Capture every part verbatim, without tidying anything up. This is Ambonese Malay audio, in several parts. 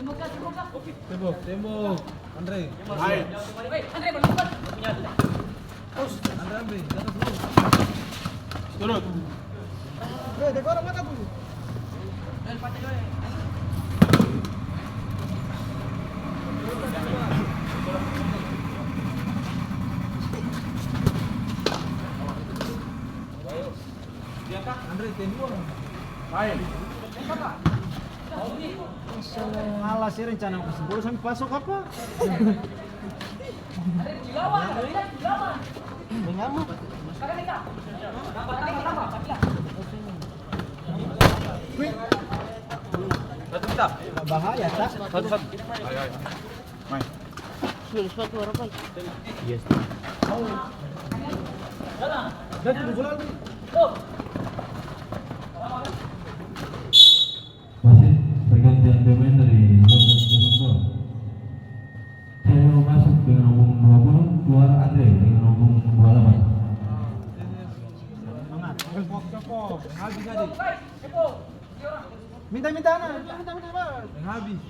Tembok, tembok. Andre. Andre, Andre. Turun. Andre, tembok. Main. Alah, se rencana kasi bola sampe pasok apa? Mengamuk. Bahaya, tak? Satu, satu. Ayo, ayo. Main. Sudah sepatu orang, Pak. Iya, sih. Wasit, pergantian pemain dari Lombok Jepang dua. Ceo masuk dengan nomor dua puluh, keluar Andre dengan nomor dua puluh delapan. Minta, minta, ana. Minta, minta, minta, Bang. Yang habis.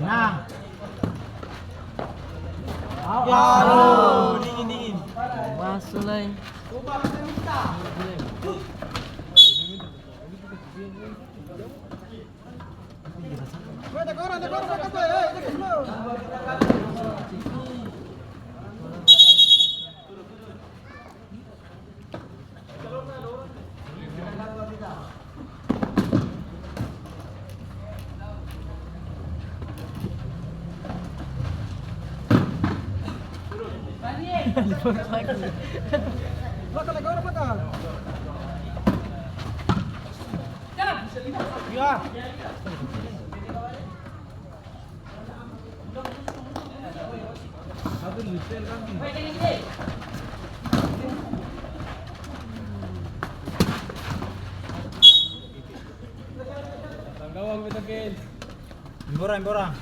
Nah. Aduh, dingin, dingin. Masuk lai. Gawang beta, Ken. Imbora, imbora.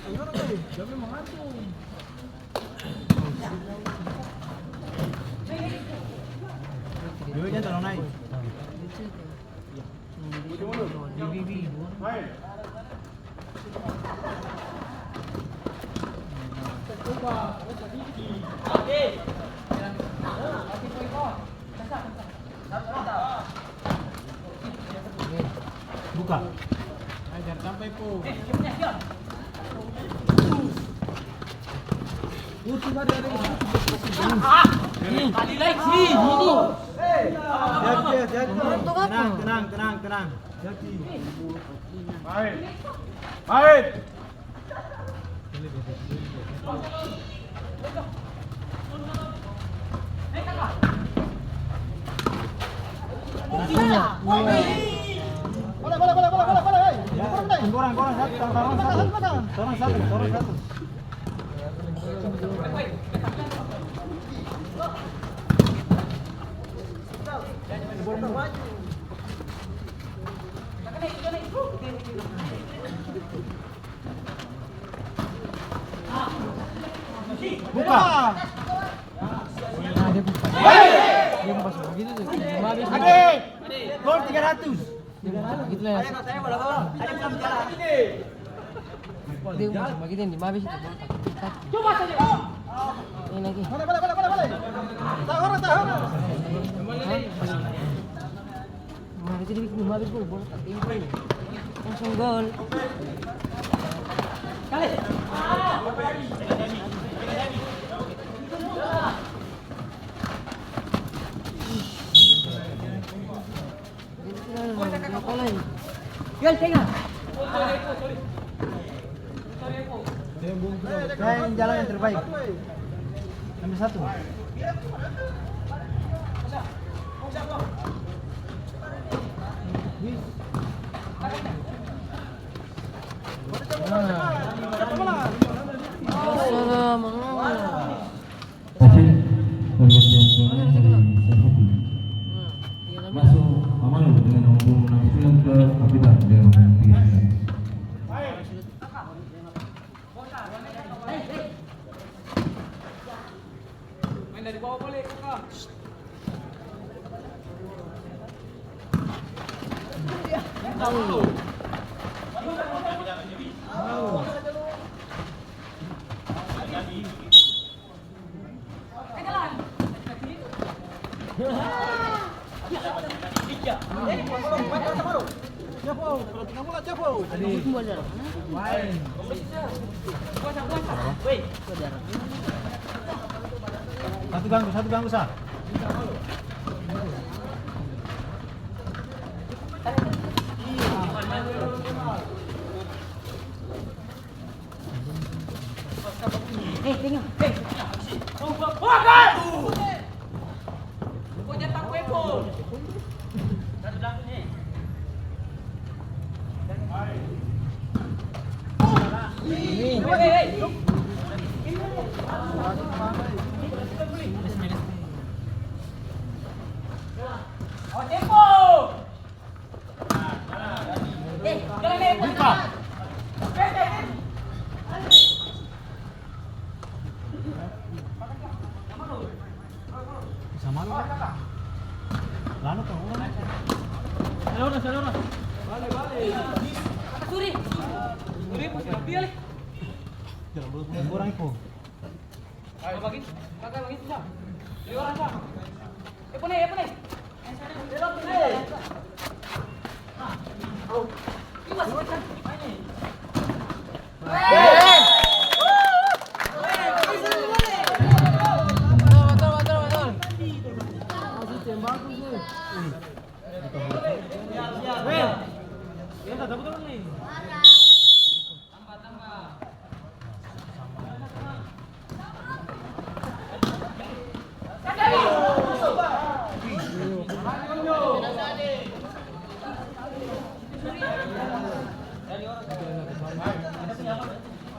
Dua jam terlalu naik. Buka. Ajar sampai po. Putus ada, ada. Tadi lagi sih, ini. Hati-hati, hati-hati. Tenang, tenang, tenang, tenang. Hati-hati. Baik. Baik. Bola, bola, bola, bola, bola, bola, hei. Orang, orang, satu, orang, orang, satu. Orang, satu, orang, satu. Buka. Nah, dia pung pas. Dia pung pas bagitu tuh. Lima habis. Ade, gol tiga ratus. Dia pung pas bagitu lah. Dia pung pas bagitu yang lima habis itu. Ini lagi. Bale, bale, bale, bale, bale. Tahor, tahor. Hah? Kemarin itu dia bikin habis gol, bola tak timpul. Langsung gol. Gol, tengah. Saya yang jalan yang terbaik. Ambil satu. Salah, Mang. Hasil pergantian pemain dari Sasuki. Masuk Amalu dengan nomor punggung enam sembilan ke Kapitan dengan nomor tiga sembilan. Main dari bawah boleh, Kak. Tahu. Satu ganggu, satu ganggu, sa.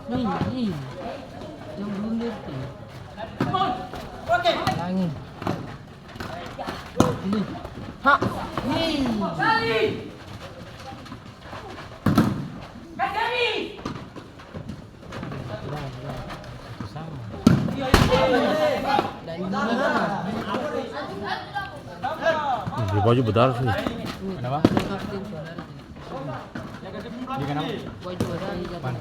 Nih, nih. Yang blunder tuh. Angin. Nih. Ha. Nih. Di baju bedarah sini. Kenapa? Dia kenapa? Mana?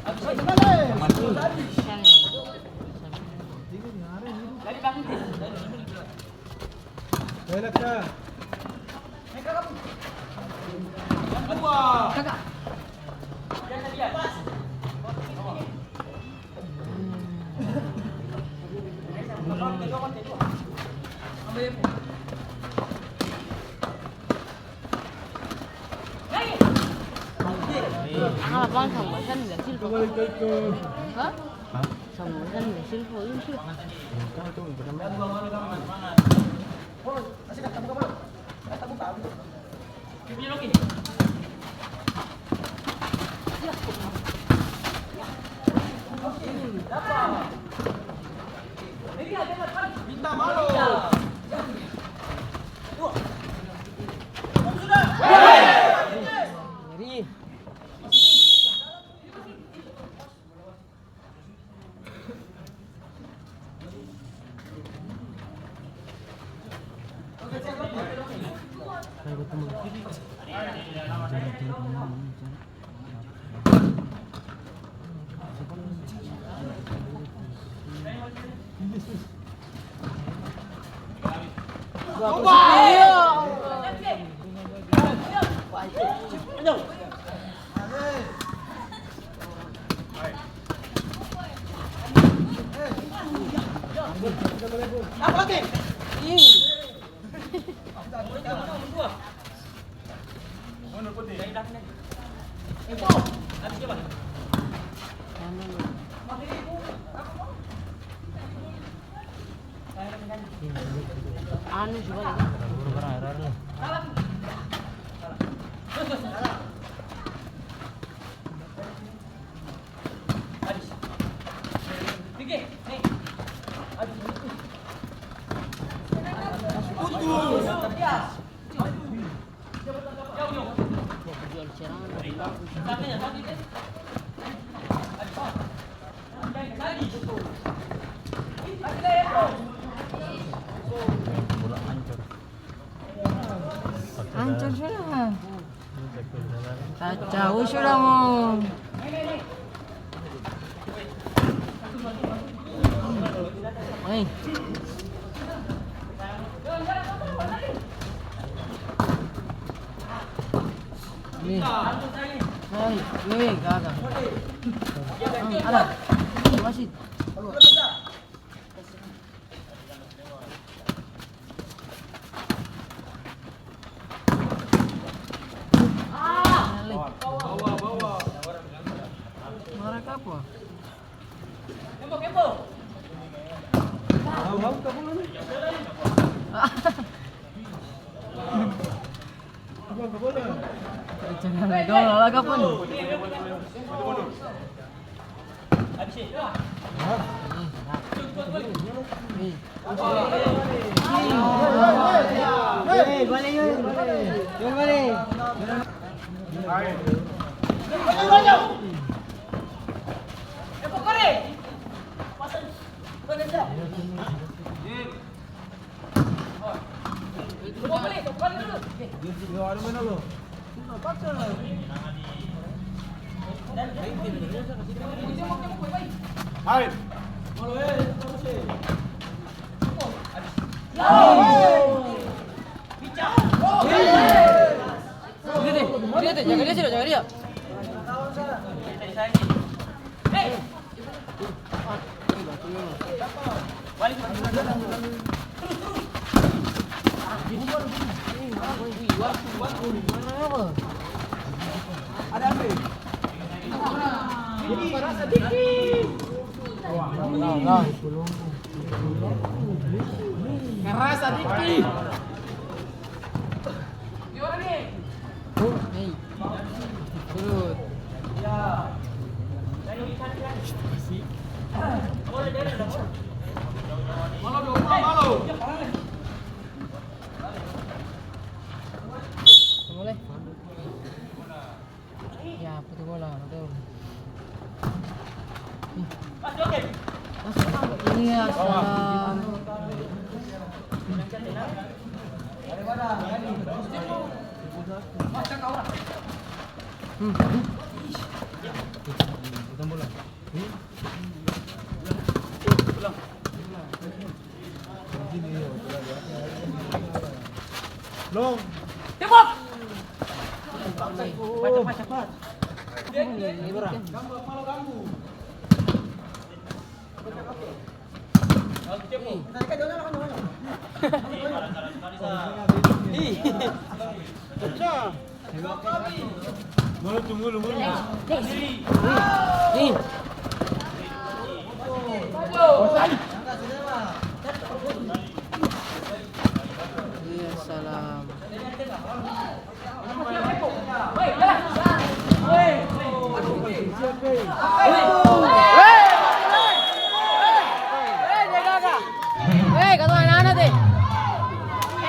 Mana? Ah, bang, sama Hasan bilang silpo. Hah? Hah? Sama Hasan bilang silpo, ini silpo. Anu, coba lagi. Hancur sudah. Kacau sudah mo. Hei. Nih. Nih, nih, gagal. Ada. Masih. Marah apa? Jangan dolo lah, kapun. Jaga dia, jaga dia. Keras sadiki. Boleh. Ya, putih bola, betul. Iya, salam. Hmm. Long. Tembak! Cepat, cepat, cepat. Ih. Mulu tu, mulu, mulu. Ih. Iya, salam. Hei, katong anak-anak te.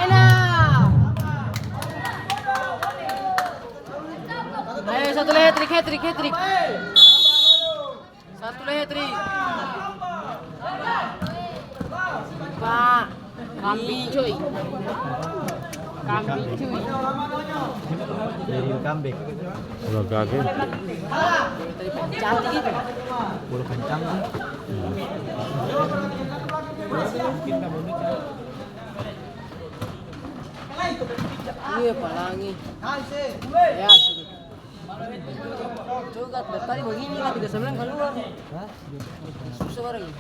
Enak. Ayo, satu lagi, hat-trick, hat-trick, hat-trick. Satu lagi, hat-trick. Pak, kambing, cuy. Kambing, cuy. Jadi kambing. Udah kaki. Tadi pencet gitu. Bola kencang, kan? Iya, palangi. Ya, sudah. Coba, dari tadi begini, kita sembilan keluar. Hah? Susah barang ini.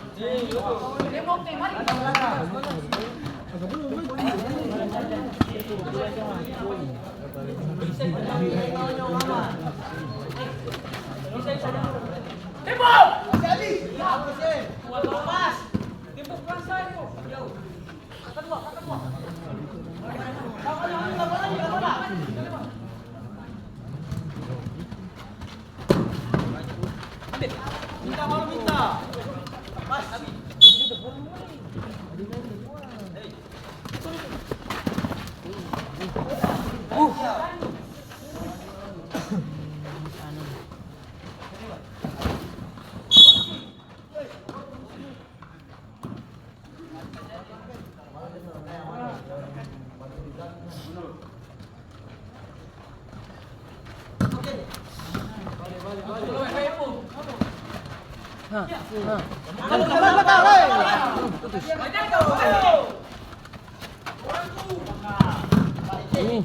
Ini.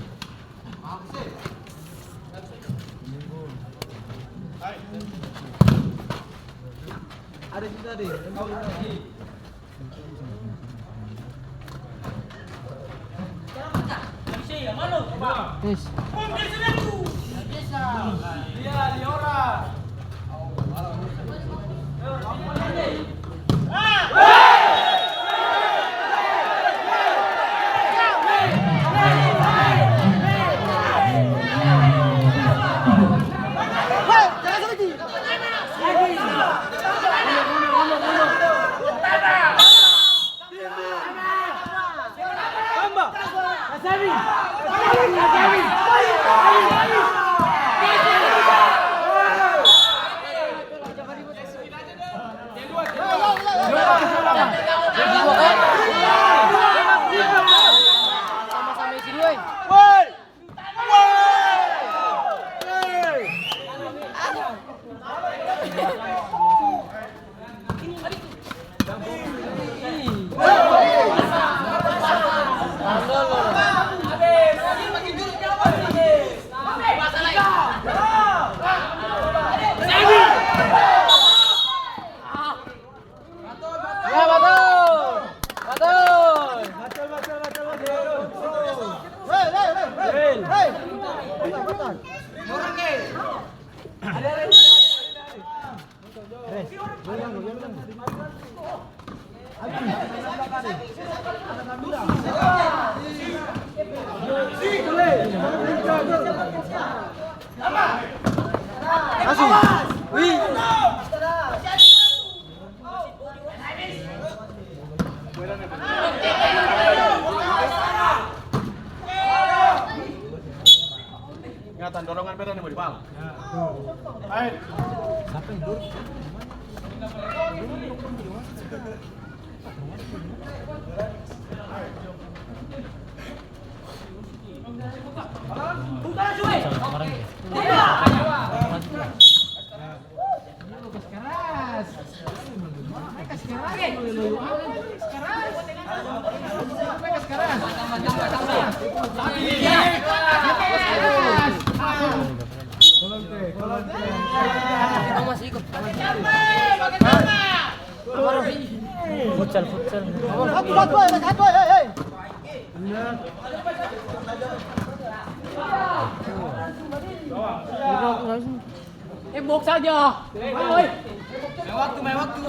Tes. Ya, batul. Batul. Langsung. Wih. Ingatan, dorongan beta ni mo di bal. Ayo. Futsal, futsal. Eh, box saja. Ayo, eh. Main waktu, main waktu.